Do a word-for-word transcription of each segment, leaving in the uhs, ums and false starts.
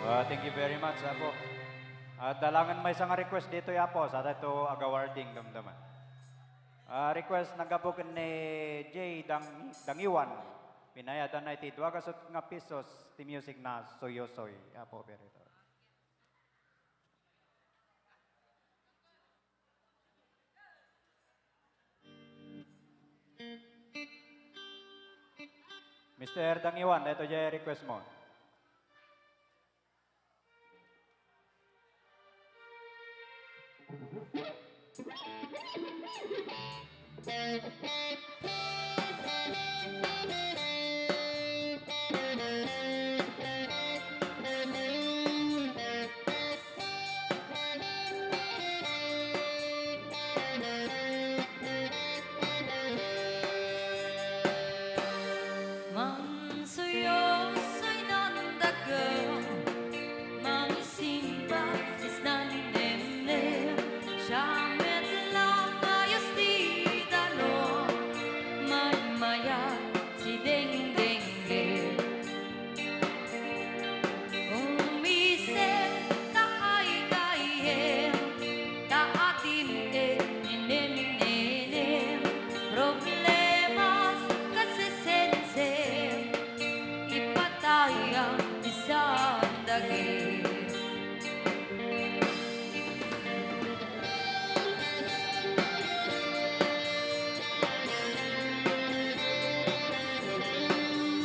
Ah, thank you very much, Apo. Adda laengen maysa nga request ditoy, Apo, sa tayo agawarding damdama. Ah, request naggapu ken ni J Dang-, Dangiwan. Pinayadanna iti dua gasut nga pesos ti music na Suyosoy, Apo, Berito. Mister Dangiwan, ito diay request mo. Mansuyosoy nan daga, mansimbag isnan nemnem, siya met la nga Dios ti danum, maymayat ti dengdengngem. Umisip ta ay gayyem, ta adim-im ni nemnenem, problemas ket sensem, ipatayam ti sandagem.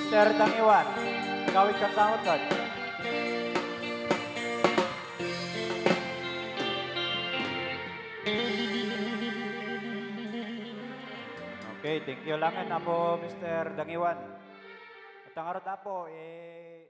Sir Dangiwan, agawid kan sangot kad. Okay, thank you laengen, Apo, Mister Dangiwan. At ang arot, Apo, eh,